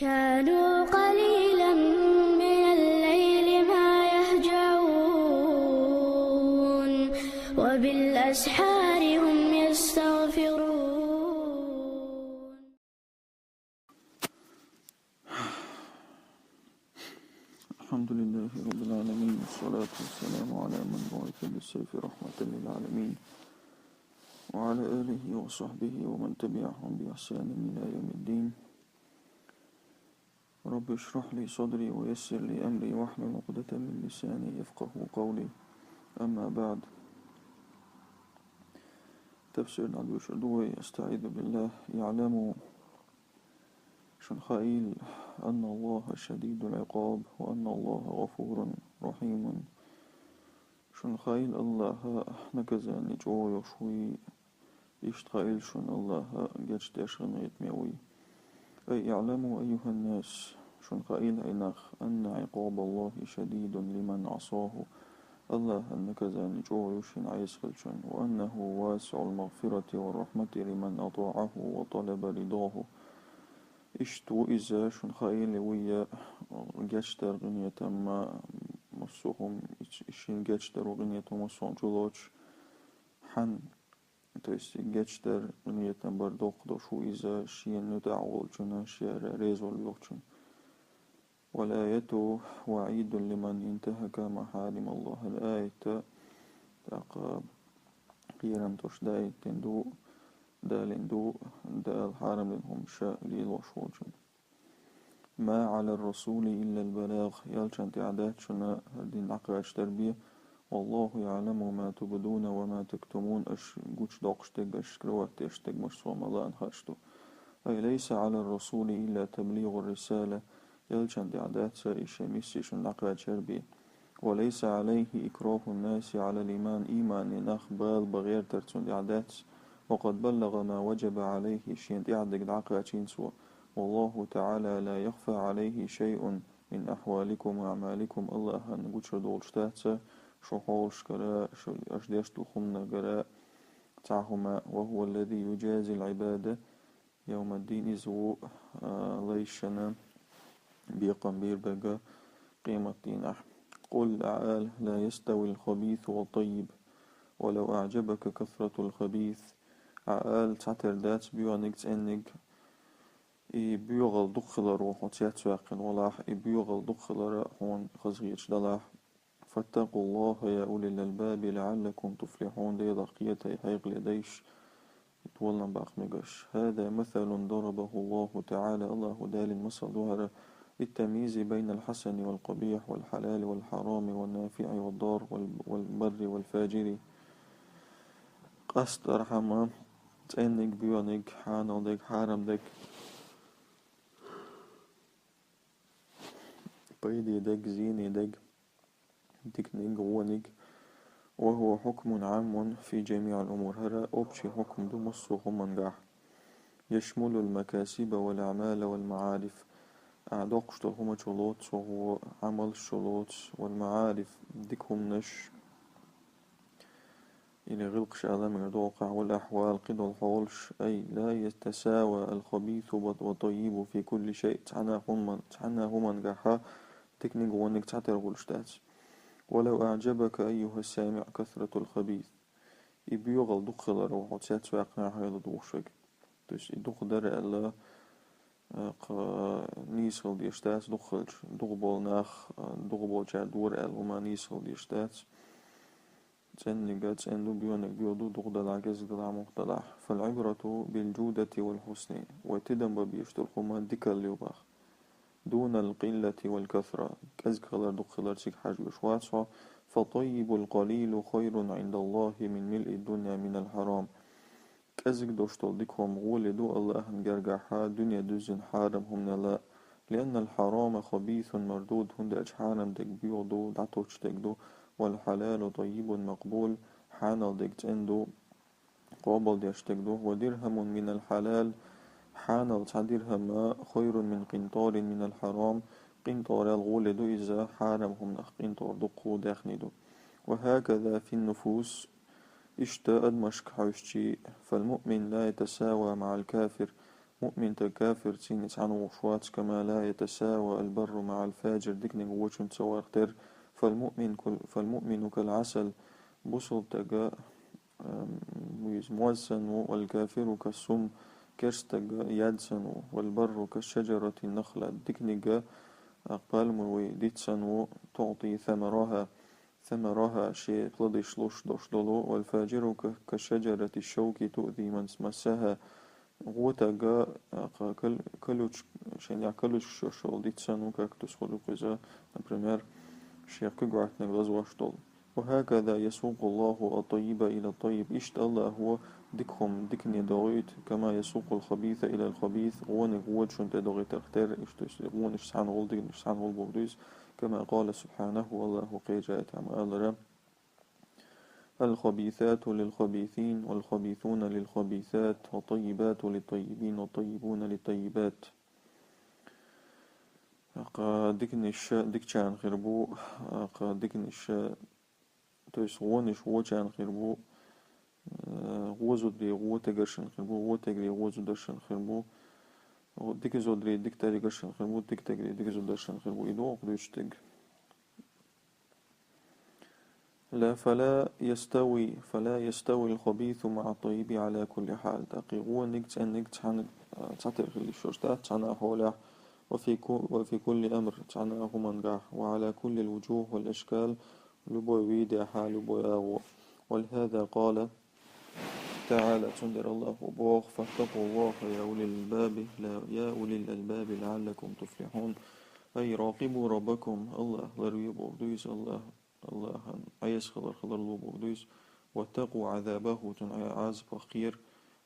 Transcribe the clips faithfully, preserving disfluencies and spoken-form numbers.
كانوا قليلا من الليل ما يهجعون، وبالأسحار هم يستغفرون. الحمد لله رب العالمين، والصلاة والسلام على من بعث بالسيف رحمة للعالمين، وعلى آله وصحبه ومن تبعهم بإحسان إلى يوم الدين. رب اشرح لي صدري ويسر لي أمري واحلل عقدة من لساني يفقه قولي. أما بعد. تفسير نعدوش دوي. أستعيذ بالله. اعلموا، шун хаийла, أن الله شديد العقاب وأن الله غفور رحيم. Шун хаийла, АллахӀа наказани чӀогӀа йолуш вуй, иштта хаийла шун, АллахӀ гечдеш, гӀенветтаме вуй. أي اعلموا أيها الناس, шун хаийла, хӀай нах, أن عقاب الله شديد لمن عصاه, АллахӀан наказани чӀогӀа ю шена Ӏеса хилчун, وأنه واسع المغفرة والرحمة لمن أطاعه وطلب رضاه. Иштта ву иза, шун хаийла, вуй гечдар, къинхетам, массо а хӀума, шен гечдар ву, къинхетам массо а хӀума чулоцуш, хьан, то есть гечдар, къинхетам бар доккха долуш ву иза, шена муьтӀахь волчунна, шера реза волу йолчунна. والآية وعيد لمن انتهك محارم الله. Ала аят, тӀаккха кхерам тӀе даийтина ду, далийна ду, Дала хьарамдина хӀумаш лелош волчунна. ما على الرسول إلا البلاغ, элчанна тӀехь дац шуна хӀара дин дӀакхачар бен. والله يعلم ما تبدون وما تكتمون, аша гучудоккхуш дерг, аша скрывать деш дерг массо а ма лаьа хаьаш ду. أي ليس على الرسول إلا تبليغ الرسالة, элчанна тӀехь дац и шен миссия шуна дӀакхачар бен. وليس عليه إكراه الناس على الإيمان, иймане нах бала бан гӀертар цунна тӀехь дац. وقد بلغ ما وجب عليه, шена тӀехь дерг дӀакхачийна цо. والله تعالى لا يخفى عليه شيء من أحوالكم وأعمالكم, АллахӀана гучур долуш дац шун хьолашкара, шу, аша деш долу хӀуманагара цхьа хӀума. وهو الذي يجازي العباد يوم الدين, иза ву, а, лайшна бекхам бийр берг къематдийнахь. قل, Ӏа ала, لا يستوي الخبيث والطيب ولو أعجبك كثرة الخبيث. Ӏа ала, цхьатера дац боьханиг, цӀенниг, и боьхалла дукха хилар ву хьо цецваьккхина валахь, и боьхалла дукха хилар хьуна хазахеташ далахь. فاتقوا الله يا أولي الألباب لعلكم تفلحون, Делах кхета, хьекъале дайша, толам баккха мегаш. هذا مثل ضربه الله تعالى, АллахӀа далийна масал ду хӀара, للتمييز بين الحسن والقبيح والحلال والحرام والنافع والضار وال-، والبر والفاجر. Къастархьама цӀенниг, боьханиг, хьанал дерг, хьарам дерг, пайде дерг, зене дерг, диканиг, вониг. وهو حكم عام في جميع الأمور, хӀара общий хьукм ду массо а хӀумангахь. يشمل المكاسب والأعمال والمعارف. Ахьа доккхуш долу хӀума чулоцу, хӀо Ӏамалш чулоцу, والمعارف, дика хӀуманаш, или гӀиллакхаш ала мегар ду хӀокхахь, والأحوال, кхидолу хьолаш. أي لا يتساوى الخبيث والطيب في كل شيء, цхьана хӀуман-, цхьана хӀумангахьа диканиг, вониг цхьатера хуьлуш дац. ولو أعجبك أيها السامع كثرة الخبيث. И боьхалла дукха хилар ву хьо цецваьккхинехь хьайла духуш верг. То есть и дукха дара аьлла, а, кху нийса хила дезаш дац, дукха хилча, дукха болу нах, а, дукха болчара дора аьлла хӀума нийса хила дезаш дац. ЦӀенниг а цӀена ду, боьханиг боьха ду, дукха далахь, кӀезиг далахь, муьлхха далахь. فالعبرة بالجودة والحسن. Вай тидам бан безаш долу хӀума дикалла ю боху. دون القلة والكثرة. КӀезиг хилар, дукха хилар цига хьажош вац хьо. فطيب القليل خير عند الله من ملء الدنيا من الحرام. КӀезиг долуш долу дика хӀума гӀоле ду АллахӀан гергахьа дуьне дуьззина хьарам хӀуманала. لأن الحرام خبيث مردود, хӀунда аьлча хьарам дерг боьха ду, дӀатоттуш дерг ду, والحلال طيب مقبول, хьанал дерг цӀена ду, къобалдеш дерг ду. ودرهم من الحلال, хьанал цхьа дирхӀам خير من قنطار من الحرام, къинтӀарал гӀоле ду иза, хьарам хӀуманах къинтӀар дуккха а даьхни ду. وهكذا في النفوس, иштта адамашка хьаьжча, فالمؤمن لا يتساوى مع الكافر, Муъминца кафирца цхьана волуш вац, كما لا يتساوى البر مع الفاجر, диканиг вочунца ца варх тера. فالمؤمن كال-, فالمؤمن كالعسل, бусалба стага, ам, вуйза моз санна ву, والكافر كالسم, керста стага яд санна ву, والبر كالشجرة النخلة, диканиг, а, пальмовый диц санна ву, تعطي ثمرها, ثمرها, шен плодаш луш долуш долу, والفاجر ك-, كشجرة الشوك تؤذي من مسها, гӀо стага, а, кха-, кал-, колючка, шен яхь колючка йолу диц санна ву, кактус хуьлу кхуза, например, шен куьг гӀоьртинарг лазош долу. وهكذا يسوق الله الطيب إلى الطيب, иштта АллахӀа дика хӀума дикане догӀуьйту, كما يسوق الخبيث إلى الخبيث, гӀониг вочунна тӀе догӀуьйтарх тера, иштта, то есть гӀонаш цхьана волу, диканаш цхьана волу бохург ду иза, كما قال سبحانه, АллахӀа кхечу аятехь ма-аллара: الخبيثات للخبيثين والخبيثون للخبيثات والطيبات للطيبين والطيبون للطيبات. Кха диканаш дикачарна хир бу, кха диканаш, то есть гӀонаш вочарна хир бу, э, гӀо зударий гӀо стегаршна хир бу, гӀо стегарий гӀо зударшна хир бу, дика зударий дика стегаршна хир бу, дика стегарий дика зударшна хир бу. И догӀу дуьйцу стаг. لا، فلا يستوي، فلا يستوي الخبيث مع الطيب على كل حال. ТӀаккха и гӀониг, цӀенниг цхьаьна, а, цхьатера хила йиш йолуш дац цхьана а хьолехь, وفي ك-، وفي كل أمر, цхьана а хӀумангахь, وعلى كل الوجوه والأشكال, любой видехьа, любой агӀо. ولهذا قال تعالى, цундела АллахӀа боху: فاتقوا الله يا أولي الألباب، لا، يا أولي الألباب لعلكم تفلحون. أي راقبوا ربكم, АллахӀ ларве бохург ду иза, АллахӀ, АллахӀан Ӏеса хилар хилар ло бохург ду иза. واتقوا عذابه, цуьнан Ӏазапах кхера,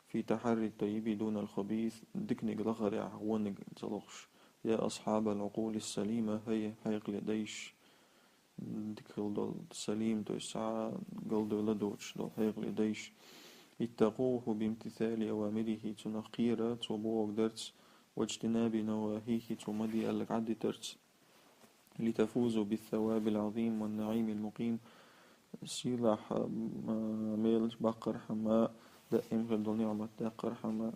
في تحري الطيب دون الخبيث, диканиг лахарехь гӀониг ца лохуш. يا أصحاب العقول السليمة, хӀай хьекъале дайш, дика хила долу, салим, то есть цхьа галдевла доцуш долу хьекъале дайш. اتقوه بامتثال أوامره, цунах кхера, цо бохург дарца, واجتناب نواهيه, цо ма де аьлларг Ӏадитарца. لتفوزوا بالثواب العظيم والنعيم المقيم. Сийлахь, м, мелаш баккхархьама, даим хир долу ниӀмат даккхархьама.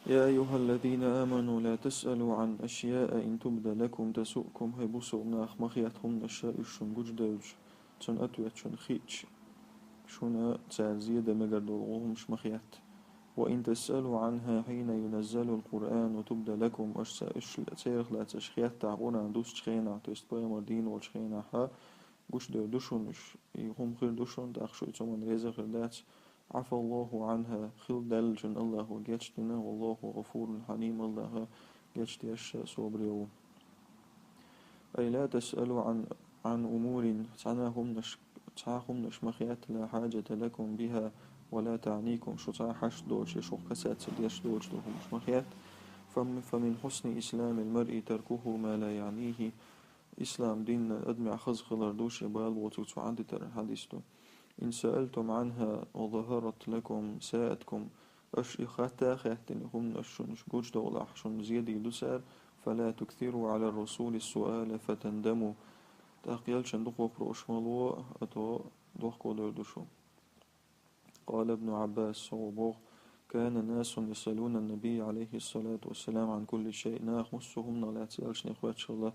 يا أيها الذين آمنوا لا تسألوا عن أشياء إن تبد لكم تسؤكم, хӀай бусалба нах, ма хетта хӀуманаш, уьш шуна гучудевлча, цуьнан ответ шуна хиъча, шуна цара зен дан мегар долу хӀуманаш ма хетта. وإن تسألوا عنها حين ينزل القرآن تبد لكم, аша ца-, уьш царах лаьцна аша хеттахь Къуръан дуссучу хенахь, то есть пайхамар дийна волчу хенахь, гучудевр ду шуна уьш, и хӀума хир ду шуна, тӀаккха шу и цу хӀуманна реза хир дац. عفا الله عنها, хила даьллачунна АллахӀа гечдина, والله غفور حليم, АллахӀ гечдеш а, собаре ву. أي لا تسألوا عن، عن أمور, цхьана хӀуманаш, цхьа хӀуманаш ма хетта, لا حاجة لكم بها ولا تعنيكم, шу цхьа хьашт доцуш, я шух касается деш доцуш долу хӀуманаш ма хетта. فم-، فمن حسن إسلام المرء تركه ما لا يعنيه, ислам дин адамехь хаза хилар ду, шен бала боцург цо Ӏадитар, хьадис ду. إن سألتم عنها وظهرت لكم ساءتكم, аша и хатта а хеттина, и хӀуманаш шуна гучудовлахь, шуна зен дийр ду цара, فلا تكثروا على الرسول السؤال فتندموا. ТӀаккха элчанна дукха вопросаш ма ло, а то дохко дер ду шу. قال ابن عباس, цо боху: كان ناس يسألون النبي عليه الصلاة والسلام عن كل شيء, наха массо а хӀуманах лаьцна элчане хоьттуш хилла,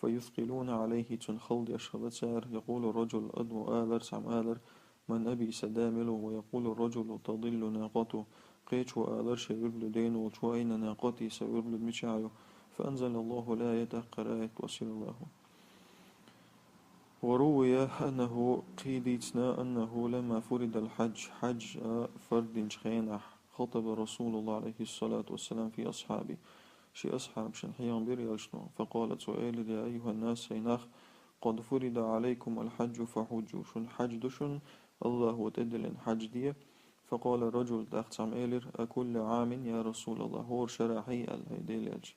فيثقلون عليه, цунна хала деш хилла цара. يقول الرجل, адамо алар, цхьамма алар: من أبي سدامله؟ ويقول الرجل: تضل ناقته. Кхечо алар: шен верблуд дена волчо: أين ناقتي؟ Сан верблуд мичахь ю? فأنزل الله الآية, тӀаккха аят воссийна АллахӀа. وروي أنه, кхин дийцина, أنه لما فرض الحج, хьаж а фарз динчу хенахь, خطب رسول الله عليه الصلاة والسلام في أصحابه, шен асхьабашна хьехам бира элчано, فقال, цо элира: يا أيها الناس, хӀай нах, قد فرض عليكم الحج فحجوا, шуна хьаж ду шуна, АллахӀа тӀедиллина хьаж де. فقال رجل, тӀаккха цхьамма элира: أكل عام يا رسول الله, хӀора шарахь, аьлла, хӀай Делан элча.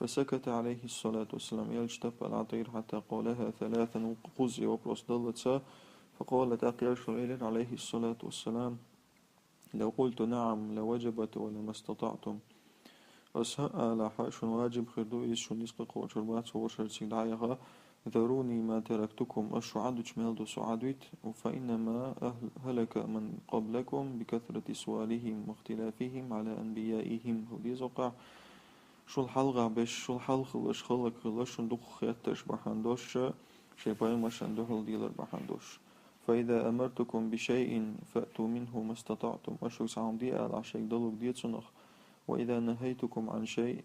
فسكت عليه الصلاة والسلام, элча таппа дӀатӀера, حتى قالها ثلاثا, кхузза и вопрос даллалц. فقال, тӀаккха элчано элира, عليه الصلاة والسلام: لو قلت نعم لوجبت ولما استطعتم. Ас хӀаъ алахь, шуна ваджиб хир ду иза, шуна ницкъ кхочур бац хӀора шарахь цига дӀаяха, ذروني ما تركتكم, аш шу Ӏадвича мел ду со Ӏадвит, فإنما أهل-, هلك من قبلكم بكثرة سؤالهم واختلافهم على أنبيائهم. Хьал деза оккхахь, шул хьалха беш, шул хьалха хиларш, хӀаллакьхиларш, шун дукха хеттарш бахьан долаш, шоай пайхамаршна духьал дилар бахьан долаш. فإذا أمرتكم بشيء فأتوا منه ما استطعتم. Аш шуга цхьа хӀума де алахь, шуга далург де цунах. وإذا نهيتكم عن شيء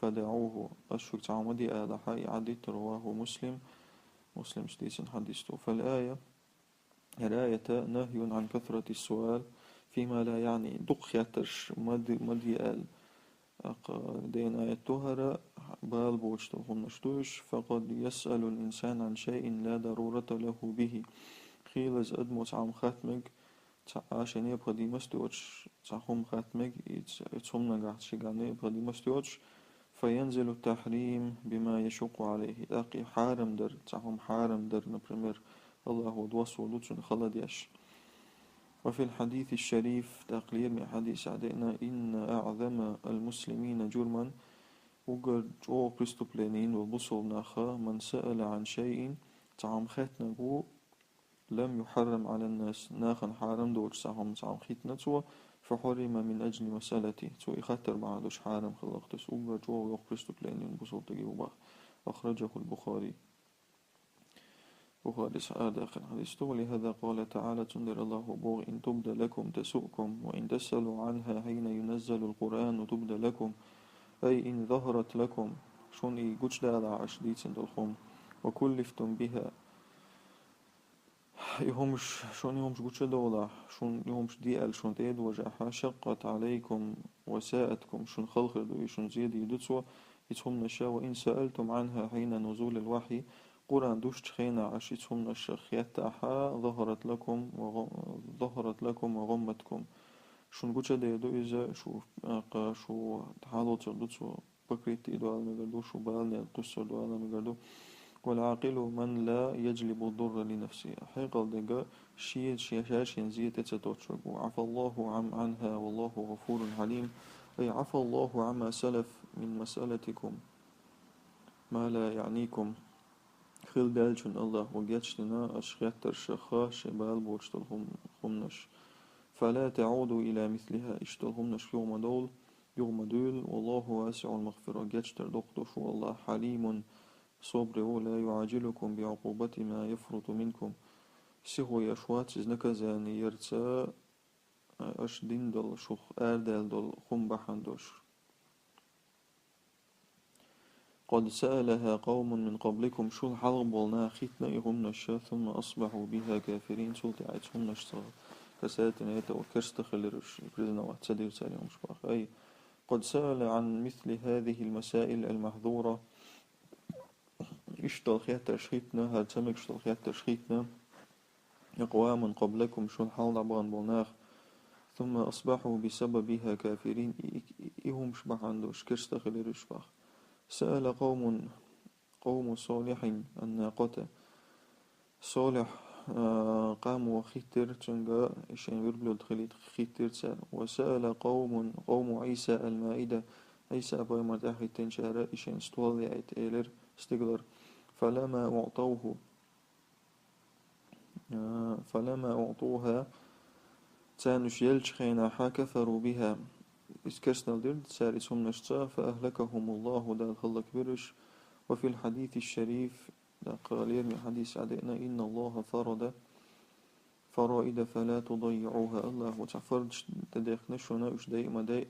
فدعوه. Аш шуга цхьа хӀума де алахь, и Ӏадвит. رواه مسلم. Муслима дийцина хьадис ду. فالآية, ер аят, نهي عن كثرة السؤال فيما لا يعني. Дукха хеттарш ма де, ма де аьлла. ТӀаккха дена аят ду хӀара, бала боцуш долу хӀуманаш ду уьш. فقد يسأل الإنسان عن شيء لا ضرورة له به. Хийла иза адамо цхьа хӀума хатта мега, цхьа а шен необходимость доцуш, цхьа хӀума хатта мега, и ц-, и цу хӀуманагахь шегахь необходимость доцуш, فينزل التحريم بما يشق عليه. ТӀаккха и хьарам дар, цхьа хӀума хьарам дар, например, Аллахо доссор ду цунна хала деш. وفي الحديث الشريف, тӀаккха лераме хьадисехь деана, إن أعظم المسلمين جرما, уггар чӀогӀа преступлени йина волу бусалба нах, من سأل عن شيء, цхьа хӀума хеттинарг ву, لم يحرم على الناس, нахана хьарам доцуш цхьа хӀума, цхьа хӀума хиттина цо, فحرم من أجل مسألته, цо и хаттар бахьана долуш хьарам хилла-кх, то есть уггар чӀогӀа йоккха преступлени йина бусалба стаг ву боху. أخرجه البخاري. Бухарис арадаьккхина хьадис ду. ولهذا قال تعالى, цундела Аллахо боху: إن تبد لكم تسؤكم وإن تسألوا عنها حين ينزل القرآن تبد لكم, أي إن ظهرت لكم, шуна и гучудалахь аша дийцина долу хӀума, وكلفتم بها, и хӀумаш, шуна и хӀумаш гучудолахь, шуна и хӀумаш де аьлла шуна тӀе а дожахь, شقت عليكم وساءتكم, шуна хала хир ду и, шуна зен дийр ду цо, и цу хӀуманаша, وإن سألتم عنها حين نزول الوحي, Къуръан душчу хенахь аша и цу хӀуманаша хеттахь, ظهرت لكم وغ-, ظهرت لكم وغمتكم. Шуна гучудер ду иза, шу, а, кха, шу хьалоцур ду цо, покрытие ду ала мегар ду, шу баланел кхуьссур ду ала мегар ду. والعاقل من لا يجلب الضر لنفسه. Хьекъал дерг шен, шен, ша шен зен тӀе ца тоттуш верг ву. عفا الله عم-, عنها والله غفور حليم. أي عفا الله عما سلف من مسألتكم ما لا يعنيكم. Хила даьллачунна Аллахо гечдина аша хеттаршха шайн бала боцуш долу хӀум-, хӀуманаш. فلا تعودوا إلى مثلها, иштта долу хӀуманашка юха ма довла, юха ма дуьйла, والله واسع المغفرة, гечдар доккха долуш ву Аллах, حليم, собаре ву, لا يعاجلكم بعقوبة ما يفرط منكم, сихо еш вац иза наказание ярца, аша дина долу, шух арадаьлла долу хӀума бахьана долуш. قد سألها قوم من قبلكم, шул хьалха болу наха хиттина и хӀуманаш, ثم أصبحوا بها كافرين, цул тӀаьхьа и цу хӀуманашца касаьртина это керста хилира уьш, признавать ца дира цара и хӀумаш боху. أي قد سأل عن مثل هذه المسائل المحظورة, иштта долу хеттарш хиттина, хӀара ца мегаш долу хеттарш хиттина, أقوام قبلكم, шул хьалха дӀабахана болу нах, ثم أصبحوا بسببها كافرين, и, и, и хӀумаш бахьана долуш керста хилира уьш боху. سأل قوم، قوم صالح الناقة, Солихь, а, къамо хиттира цуьнга, и шайн верблюд хилийта хиттира цара. وسأل قوم، قوم عيسى المائدة, Ӏийса пайхамар тӀаьхьахӀиттинчара и шайн стол яийта элира стигалара. فلما أعطوه، а, فلما أعطوها, царна уьш еллачу хенахь, كفروا بها, иза керстанал дира цара и цу хӀуманашца, فأهلكهم الله, Дала хӀаллакбира уьш. وفي الحديث الشريف, тӀаккха лераме хьадисехь деана, إن الله فرض فرائض فلا تضيعوها, Аллахо цхьа фардаш тӀедехкина шуна, уьш дайа а ма дайа.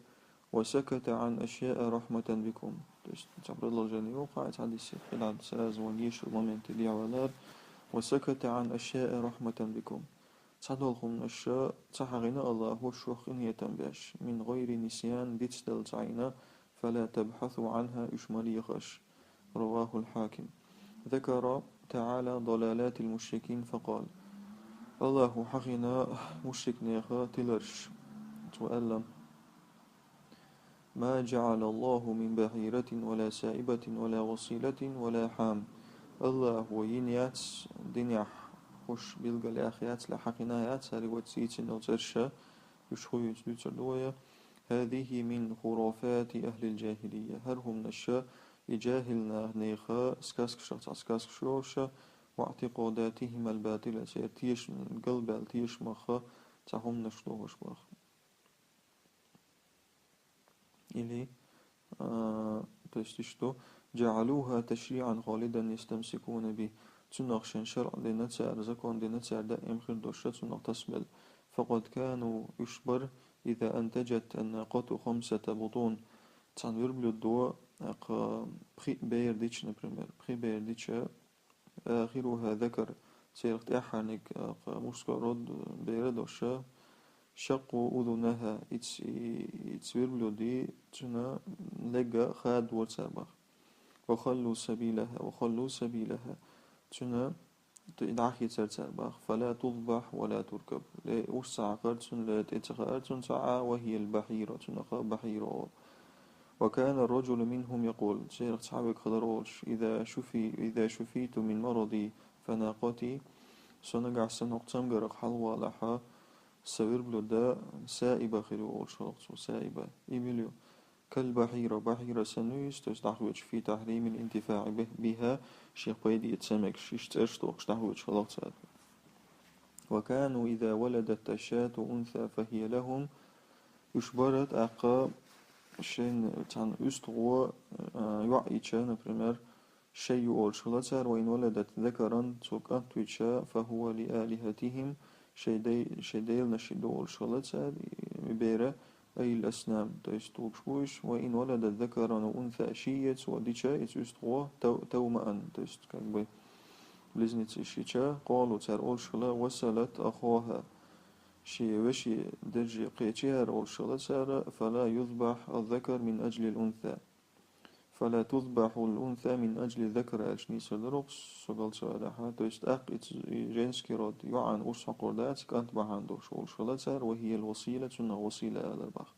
وسكت عن أشياء رحمة بكم. То есть, цхьа продолжение йоккху хьайца хьадисехь, хӀинца сразу вайн ешал моменте дехьавалар. وسكت عن أشياء رحمة بكم. Цхьадолу хӀуманаш ца хьахийна Аллахо шух къинхетам беш, من غير نسيان, дицдала ца Ӏийна, فلا تبحثوا عنها, уьш ма лехаш. رواه الحاكم. ذكر تعالى ضلالات المشركين فقال. Аллахо хьахийна мушрикнеха тиларш. Цо аьлла: ما جعل الله من بحيرة ولا سائبة ولا وصيلة ولا حام. Аллахо йина яц динехь, хӀуш билгал яха яц, ла хьахийна яц, хӀара вай цӀийцина йолу цӀерша, уьш хӀун ю дуьйцур ду вай. هذه من خرافات أهل الجاهلية. ХӀара хӀуманаш и жахӀил нах-, неха сказкашах цхьа сказкаш йолуш, واعتقاداتهم الباطلة, церан тешам, галбаьлла тешамах цхьа хӀуманаш дохуш баха. Или, а, то есть иштта, جعلوها تشريعا خالدا يستمسكون به. Цунах шайн шарӀ дина цара, закон дина цара даим хир долуш цунах тасабелла. فقد كانوا, уьш бара, إذا أنتجت الناقة خمسة بطون. Цхьана верблюдо, акха, пхи бер дича, например, пхи бер дича, آخرها ذكر, церах тӀаьххьарниг, акха, мужской род бер долуш, شقوا أذنها, иц-, и-, иц верблюди, цуьнан легга хадора цара баха. وخلوا سبيلها، وخلوا سبيلها. Цуьнан т-, дӀахецара цара баха. فلا تذبح ولا تركب. Ле, уьш ца хьакхара цунна, ле, тӀе ца хаара цунна цхьа а, وهي البحيرة, цунах бахьира олу. وكان الرجل منهم يقول, церах цхьа верг хилар олуш: إذا شفي، إذا شفيت من مرضي فناقتي, со нагахь санна хӀокху цамгарах хьалавалахь, сан верблюда саиба хир ю олуш хилла цо, саиба. И мила ю? كالبحيرة, бахьира санна ю иза, то есть дӀахоьцуш في تحريم الانتفاع به، بها, шех пайда эца ца мегаш, иштта цӀераш дохуш дӀахоьцуш хилла цара. وكانوا إذا ولدت الشاة أنثى فهي لهم. Уьш бара тӀаккха шайн цхьана уьстагӀо, а, йоӀ йича, например, шайн ю олуш хилла цара, وإن ولدت ذكرا, цо кӀант вича, فهو لآلهتهم, шайн дай-, шайн деланаш ду олуш хилла цара, и бер, أي الأصنام, то есть тӀулгаш бу уьш, وإن ولدت ذكرا وأنثى, ши а цо дича, иза уьстагӀо, تو-, تومأا, то есть как бы близнецы йича, قالوا, цара олуш хилла, وصلت أخاها, шен вешин дарже кхечира олуш хилла цара, فلا يذبح الذكر من أجل الأنثى. فلا تذبح الأنثى من أجل الذكر, аьлча нийса дара-кх, со галдаьлча. То есть тӀаккха иза, и женский род, йоӀана урс хьокхур дац, кӀант бахьана долуш олуш хилла цара, وهي الوسيلة, цунах васила алар баха.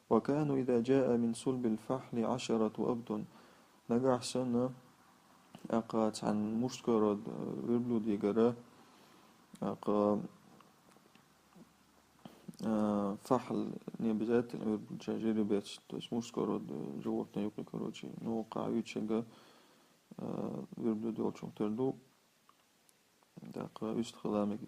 وكانوا إذا جاء من صلب الفحل عشرة أبطن. Нагахь санна, акха, цхьана мужской род, э, верблюдигара, акха, а, фахьл не обязательно верблюдча жеребец, то есть мужской род, э, животное юкъе, короче, ну, кхаьуьйту шега, а, верблюд йолчух тера ду, тӀаккха уьстагӀ хила мега.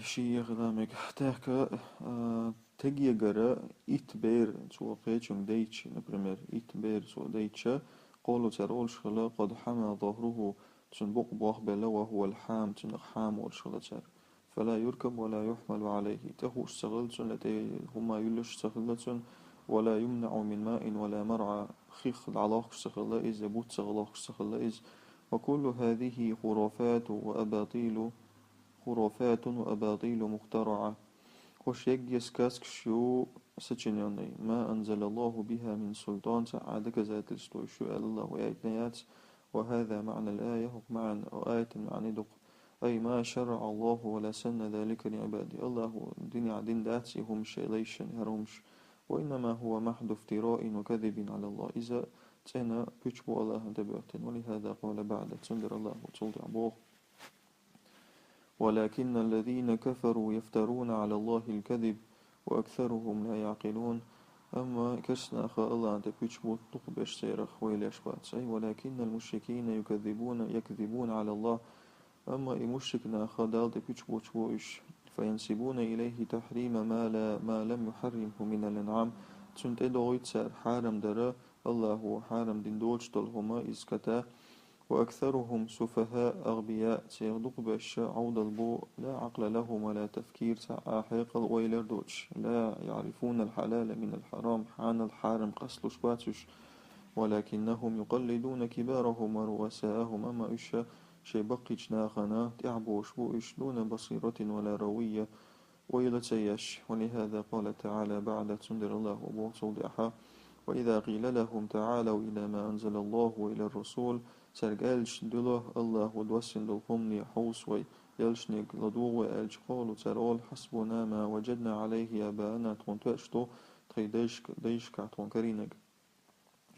Ши а хила мега. ТӀаккха, а, тегегара итт бер цо кхечунга дайча, например, итт бер цо дайча, قالوا, цара олуш хилла, قد حمى ظهره, цуьнан букъ бохбелла, وهو الحام, цунах хьам олуш хилла цара. فلا يركب ولا يحمل عليه. ТӀехуш ца хилла цунна, тӀе хӀума юьллуш ца хилла цунна, ولا يمنع من ماء ولا مرعى. Хих дӀалохкуш ца хилла иза, буц ца лохкуш ца хилла иза. وكل هذه خرافات وأباطيل، خرافات وأباطيل مخترعة. ХӀорш егге сказкаш ю, сочинённый. ما أنزل الله بها من سلطان, цхьа а доказательство уьш ю аьлла АллахӀа аьттина яц. وهذا معنى الآية, хӀокху маьӀна, аятан маьӀна ду-кх. أي ما شرع الله ولا سن ذلك لعباده. АллахӀа динехь дина дац и хӀумаш шайн лайшна, хӀара хӀумаш. وإنما هو محض افتراء وكذب على الله. Иза цӀена пуьча бу АллахӀан тӀе боьхкина. ولهذا قال بعد. Цундела АллахӀа цул тӀаьхьа боху: ولكن الذين كفروا يفترون على الله الكذب وأكثرهم لا يعقلون. Амма керста наха АллахӀан тӀе пуьча бутт дукхахберш церах вай леш бац. أي ولكن المشركين يكذبون، يكذبون على الله. Амма и мушрик наха Далла тӀе пуьча бутт бу уьш. فينسبون إليه تحريم ما لا، ما لم يحرمه من الأنعام. Цунна тӀедогӀуьйту цара хьарам дара, АллахӀа хьарам дина доцуш долу хӀума иза ката. وأكثرهم سفهاء أغبياء. Церан дукхахберш Ӏовдал бу, لا عقل لهم ولا تفكير, цхьа а хьекъал, ойла доцуш. لا يعرفون الحلال من الحرام, хьанал, хьарам къасталуш бац уьш. ولكنهم يقلدون كبارهم ورؤساءهم. Амма уьш шайн баккхийчу нахана тӀаьхьабохуш бу уьш, دون بصيرة ولا روية, ойла ца еш. ولهذا قال تعالى بعد. Цундела АллахӀа боху цул тӀаьхьа: وإذا قيل لهم تعالوا إلى ما أنزل الله وإلى الرسول. Цаьрга аьлча, дуьло АллахӀа доссина долу хӀумане, хьовса вай, элчанега ладугӀу вай аьлча, قالوا, цара олу: حسبنا ما وجدنا عليه آباءنا, тхуна тоьаш ду тхайн дайшка-, дайшкахь тхуна карийнарг.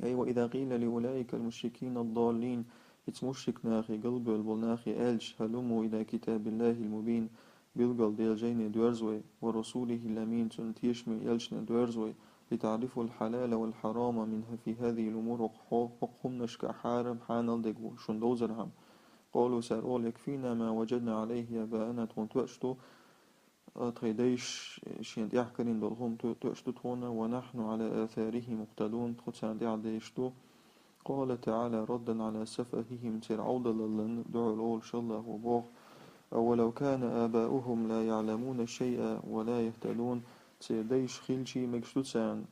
أي وإذا قيل لأولئك المشركين الضالين, иза мушрик нахе, галбевлла болу нахе аьлча: هلموا إلى كتاب الله المبين, билггал Делан жайне доьрза вай, ورسوله الأمين, цуьнан тешаме элчане доьрза вай, تعرفوا الحلال والحرام من في هذه الأمور, хӀокху хӀуманашка хьарам, хьанал дерг шуна довзархьама. قالوا, цара олу: يكفينا ما وجدنا عليه آباءنا, тхуна тоьаш ду, а, тхайн дайша шена тӀехь карийна долу хӀума то-, тоьаш ду тхуна, ونحن على آثارهم مقتدون, тхо царна тӀаьхьа дайша ду. قال تعالى ردا على سفههم, церан Ӏовдалаллина дуьхьал олуш АллахӀа боху: أولو كان آباؤهم لا يعلمون شيئا ولا يهتدون, церан дайша хилча мегаш ду царна,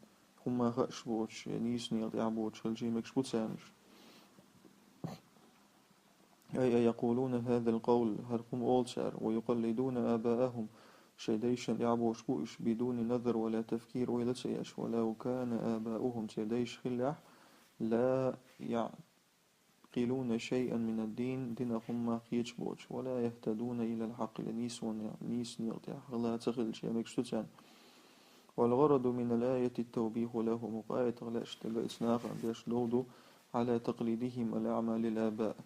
хӀумма хууш боцуш, я нийсонел тӀехь боцуш хилча мегаш бу царна уьш. أي أيقولون هذا القول, хӀара хӀума олу цара, ويقلدون آباءهم, шайн дайшна тӀехь бохуш бу уьш, بدون نظر ولا تفكير, ойла ца еш, ولو كان آباؤهم, церан дайша хиллехь, لا يعقلون شيئا من الدين, динах хӀумма кхеташ боцуш, ولا يهتدون إلى الحق, нийсонел, нийсонел тӀехь хила ца хилча мегаш ду царна. والغرض من الآية التوبيخ لهم, хӀокху аятах лаьцна тӀе гайца нахана деш дов ду, على تقليدهم الأعمى للآباء.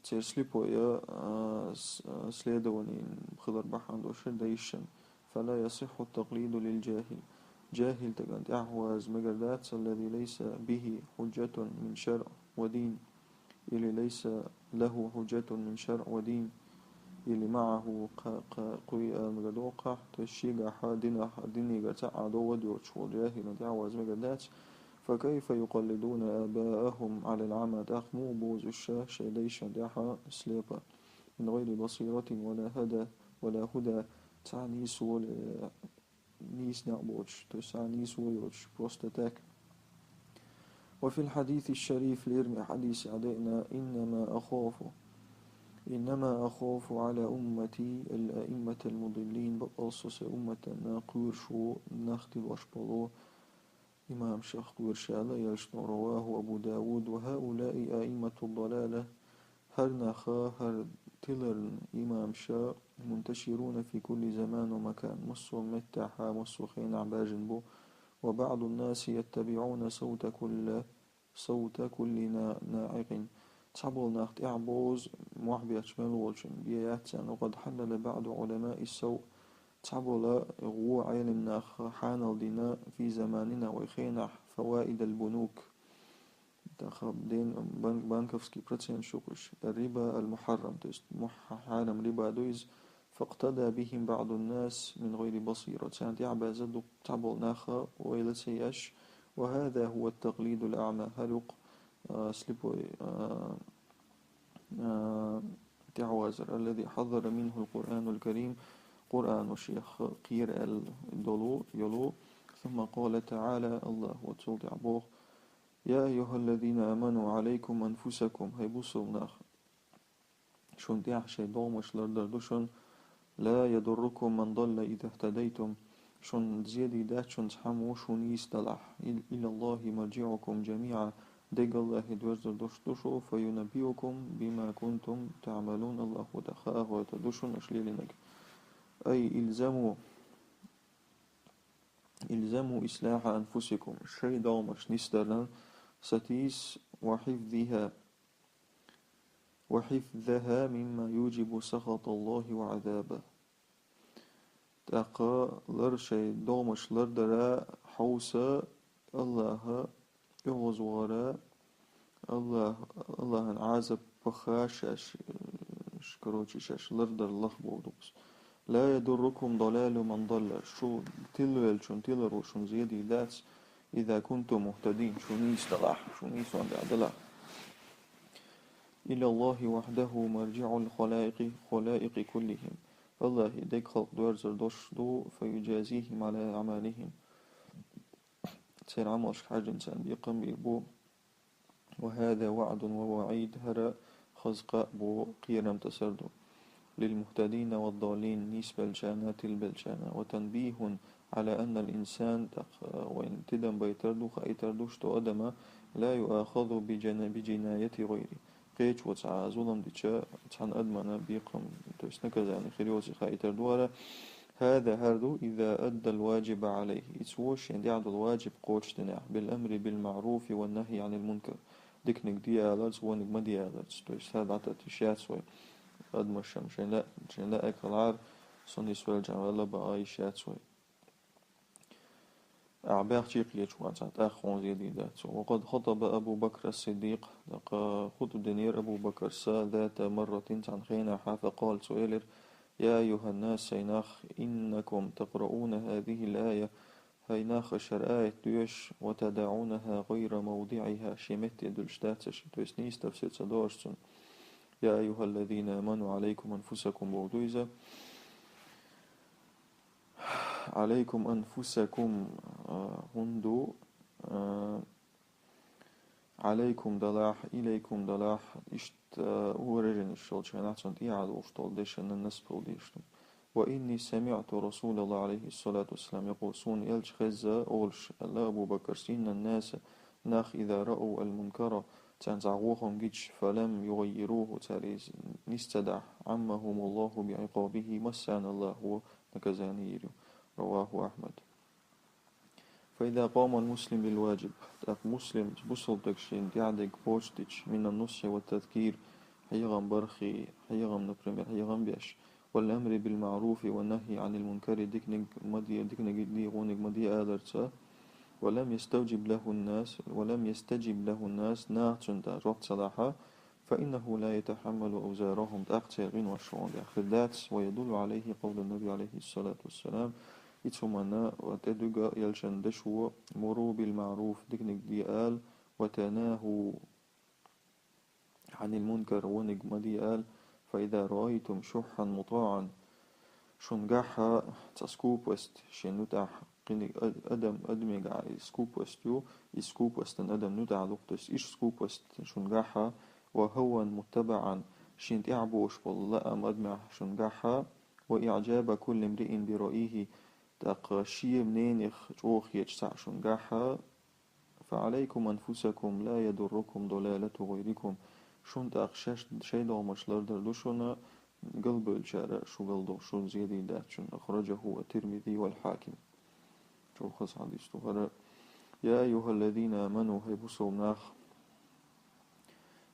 Церан слепое, а, с-, а, следование хилар бахьана долуш дайшна. فلا يصح التقليد للجاهل. ЖахӀил стагана тӀаьхьа ваза мегар дац, الذي ليس به حجة من شرع ودين. Или ليس له حجة من شرع ودين, или معه, кха-, кха-, кхуьй ала мегар ду хӀокхахь, то есть шегахь динах, динегара цхьа а довла доцуш волу жахӀилна тӀаьхьа ваза мегар дац. فكيف يقلدون آباءهم على العمى, тӀаккха муха бовзу уьш шайн дайшна тӀаьхьа слепо, من غير بصيرة ولا هدى, ولا هدى, цхьа а нийсо, нийса некъ боцуш, то есть цхьа а нийсо йоцуш, просто так. وفي الحديث الشريف, лераме хьадисехь деана: إنما أخاف، إنما أخاف على أمتي الأئمة المضلين, бакъалла со сайн умматана кхоьруш ву нах тилош болу имамашах кхоьруш аьлла, аьлла, رواه أبو داود. وهؤلاء أئمة الضلالة, хӀара нах, хӀара тиларна имамаш, منتشرون في كل زمان ومكان, массо а меттехь, массо а хенахь баьржина бу. وبعض الناس يتبعون صوت كل، صوت كل نا-، ناعق. Цхьаболу нах тӀаьхьа бовза, мохь бетташ мел волчун бен яц царна. وقد حلل بعض علماء السوء, цхьаболу гӀо Ӏелам нах хьанал дина, في زماننا, вай хенахь, فوائد البنوك, тӀаккха ден-, бан-, банковский процент шу кхуьш, الربا المحرم, то есть мух-, хьарам риба ду иза. فاقتدى بهم بعض الناس من غير بصيرة, царна тӀаьхьа баьзза ду цхьаболу нах, ойла ца еш. وهذا هو التقليد الأعمى, хӀара ю-кх, а, слепой, а, а, тӀаьхьавазар, الذي حذر منه القرآن الكريم, Къуръано шех кхера аьлла долу, йолу. ثم قال تعالى, АллахӀа цул тӀаьхьа боху: يا أيها الذين آمنوا عليكم أنفسكم, хӀай бусалба нах, шуна тӀехь шайн догӀмаш лардар ду шуна, لا يضركم من ضل إذا اهتديتم, шуна зен дийр дац шуна цхьаммо шу нийса далахь, إل-، إلى الله مرجعكم جميعا, дерриг АллахӀе доьрзур долуш ду шу, فينبئكم بما كنتم تعملون, АллахӀа тӀаккха хаа гӀойтур ду шуна аша лелийнарг. أي الزموا، الزموا إصلاح أنفسكم, шайн догӀмаш нисдаран сатийса, وحفظها، وحفظها مما يوجب سخط الله وعذابه. ТӀаккха лар шайн догӀмаш лардара хьовса АллахӀа оьгӀазвахара, АллахӀ-, АллахӀан Ӏазапах шаьш, ш-, короче, шаьш лардар лахбовла ду-кх иза. لا يضركم ضلال من ضل, шу тилвеллачун тиларо шуна зен дийр дац, إذا كنتم مهتدين, шу нийса далахь, шу нийсонна тӀехь далахь. إلى الله وحده مرجع الخلائق، خلائق كلهم. АллахӀе дерриг халкъ доьрзур долуш ду, فيجازيهم على أعمالهم. Церан Ӏамалшка хьаьжжина царна бекхам бийр бу. وهذا وعد ووعيد, хӀара хаза къа а бу, кхерам тасар ду. للمهتدين والضالين, нийсабеллачарна, тилабеллачарна. وتنبيه على أن الإنسان, тӀаккха вайна тидам байтар ду, хаийтар ду, что адам لا يؤاخذ بجنا-، بجناية غيره. Кхечо цхьа зулам дича, цхьана адамна бекхам, то есть наказание хир йоций хаийтар ду хӀара. هذا, хӀара ду, إذا أدى الواجب عليه, и цо шен тӀехь долу ваджиб кхочушдинехь, بالأمر بالمعروف والنهي عن المنكر. Диканиг де аларца, вониг ма де аларца. То есть хӀара дӀататта йиш яц вай. Адамашна шайна лаьа, шайна лаьа хилахьара, со нисвеллачарна ваьлла бан а йиш яц вай. Ахьа баьхча кхеташ вац, тӀаккха хьуна зе дийр дац цо. وقد خطب أبو بكر الصديق, тӀаккха хутӀба динера Абу Бакра, ذات مرة, цхьан хенахьа, فقال, цо элира: يا أيها الناس, хӀай нах, إنكم تقرؤون هذه الآية, хӀай нах, аша хӀара аят доьшуш, وتضعونها غير موضعها, шен метте дуьллуш дац аша, то есть нийса тафсир ца до аша цунна. يا أيها الذين آمنوا عليكم أنفسكم бохург ду иза. عليكم أنفسكم, а, хӀунда ду, а, عليكم далахь, إليكم далахь, иштта, а, выражени йолча хенахь цунна тӀехьа долуш долу дешан насб хила дезаш ду. وإني سمعت رسول الله عليه الصلاة والسلام يقول, суна элча хезна олуш, аьлла Абу Бакра, إن الناس, нах, إذا رأوا المنكر, царна цхьа вон хӀума гича, فلم يغيروه, цара иза нийса ца дахь, عمهم الله بعقابه, массарна АллахӀа наказание йийр ю. رواه أحمد. فإذا قام المسلم بالواجب, тӀаккха муслим, бусалба стаг шена тӀехь дерг кхочушдича, من النصح والتذكير, хьехам барх, хьехам, например, хьехам беш, والأمر بالمعروف والنهي عن المنكر, диканиг ма де, диканиг де, вониг ма де аларца, ولم يستجب له الناس, ولم يستجب له الناس, наха цунна тӀаккха жоп ца лахь, فإنه لا يتحمل أوزارهم, тӀаккха церан къинош шен тӀехь хир дац, ويدل عليه قول النبي عليه الصلاة والسلام, и цу хӀуманна тӀедуьгу элчан дешо: مروا بالمعروف, диканиг де ала, وتناهوا عن المنكر, вониг ма де ала, فإذا رأيتم شحا مطاعا, шуна гахь цхьа скупость шен нуьтӀахь, кхин а-, адам, адамегахь и скупость ю, и скупость адам нуьтӀахь ду-кх, то есть иштта скупость шуна гахь, وهوى متبعا, шена тӀехь болуш болу лаам адамехь шуна гахь, وإعجاب كل امرئ برأيه, тӀаккха шен мненех чӀогӀа хеташ цхьаъ шуна гахь, فعليكم أنفسكم لا يضركم ضلالة غيركم. Шуна тӀаккха шаьш, шайн догӀмаш лардар ду шуна, галбевллачара шу галдо шуна зе дийр дац шуна. أخرجه الترمذي والحاكم. Чухула хаза хьадис ду хӀара. يا أيها الذين آمنوا, хӀай бусалба нах,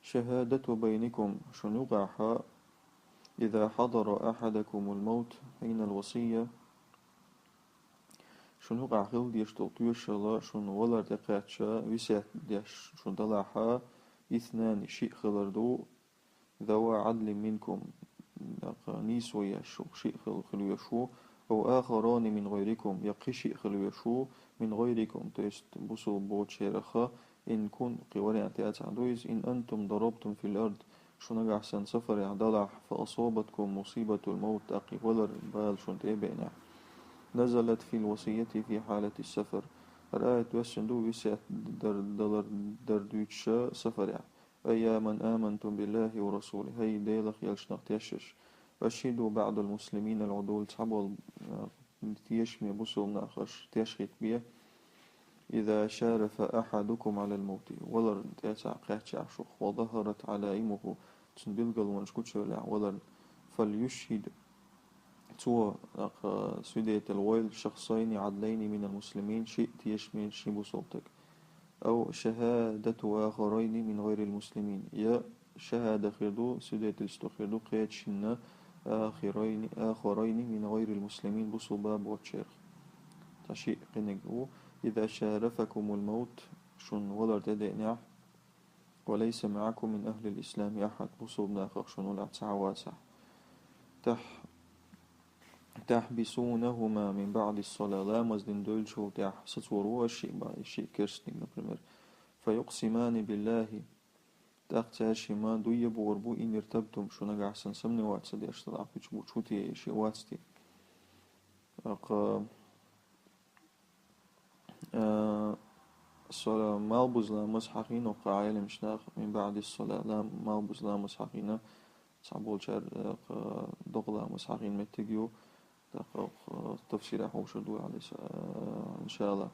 شهادة بينكم, шуна юкъахь, إذا حضر أحدكم الموت حين الوصية, шуна юкъахь хила дезаш долу тоьшалла шуна валар тӀекхаьчча, весет деш шуна далахь, اثنان, шиъ хилар ду, ذوا عدل منكم, тӀаккха нийсо еш шух шиъ хила, хила веш ву, أو آخران من غيركم, я кхин шиъ хила веш ву, من غيركم, то есть бусалба боцучарах, إن كن-, кхин вариант яцахь ду иза, إن أنتم ضربتم في الأرض, шу нагахь санна сафарехь далахь, فأصابتكم مصيبة الموت, тӀаккха и валар бала шуна тӀе а беънехь, نزلت في الوصية في حالة السفر. ХӀара аят доьссина ду весет дар-, далар дар дуьйцуш сафарехь. أي يا من آمنتم بالله ورسوله, хӀай Делах, элчанах тешаш. أشهدوا بعض المسلمين العدول, цхьаболу, а, тешаме бусалба нах аша тешхийтабе. إذا شارف أحدكم على الموت, валар тӀе цхьаъ кхаьччахь шух, وظهرت علائمه, цуьнан билгалонаш гучуевллехь валарна, فليشهد, цо, тӀаккха, свидетель войла, شخصين عدلين من المسلمين, шиъ тешаме, ши бусалба стаг. أو شهادة آخرين من غير المسلمين, я шахӀада хир ду, свидетельство хир ду кхечу шинна, آخرين, آخرين من غير المسلمين, бусалба боцучарах. Цхьа шиъ кхиниг ву, إذا شارفكم الموت, шуна валар тӀедеънехь, وليس معكم من أهل الإسلام أحد, бусалба нахах шуна уллехь цхьа а вацахь. تح-, تحبسونهما من بعد الصلاة, ламаз дина девллачул тӀаьхьа сацор ву аша шиъ ба-, шиъ керстниг, например. فيقسمان بالله, тӀаккха цаьршимма дуй бохур бу, إن ارتبتم, шу нагахь санна сомневаться деш, тӀаккха кхуьуш бу, шу те, шиъ вац те. ТӀаккха, а, сала-, малбуза ламаз хьахийна кху Ӏеламчу наха, من بعد الصلاة, лам-, малбуза ламаз хьахийна, цхьаболчара, а, кху докъа ламаз хьахийна меттиг ю, тӀаккха, а, тафсирехь хьовсур ду, алейс-, а, иншалла.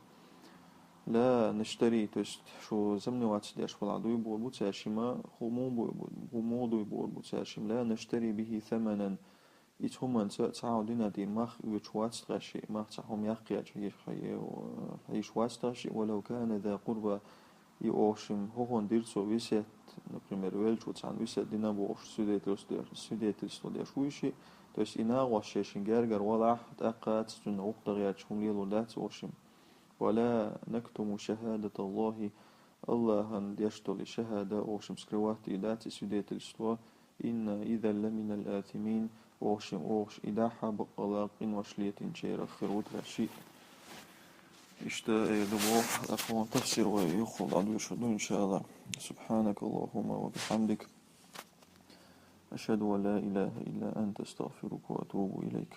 لا نشتري, то есть шу сомневаться деш валахь дуй бохур бу цаьршимма, хӀу муха бу-, хӀу муха дуй бохур бу цаьршимма, لا نشتري به ثمنا, Иза хӀуманца цхьа хӀума дина тӀе мах оьцуш вац тхаьш, мах цхьа хӀума яккха кхаьчча хьийш-, хьийш вац тхаьш, ولو كان ذا قربى, и охшим хӀокхунна дира цо весет, например, веллачо цхьанна весет дина бохуш, свидетельство деш, свидетельство деш ву и шиъ, то есть и накъост шайшинна гергара валахь, тӀаккха цуьнан гӀуллакх дан гӀерташ хӀума лелор дац охшим. ولا نكتم شهادة الله, Аллахӏан деш дола шахӏада, в общем, скрывать дац и свидетельство, إنا إذا لمن الآثمين, в общем, оаха и даха бакъала къинош летинчарах хир ву тхо шиъ. Иштта, э, ду боху, акхун тафсир вай юххул дӀадуьйцур ду, иншааллахӀ. سبحانك اللهم وبحمدك. أشهد أن لا إله إلا أنت، أستغفرك وأتوب إليك.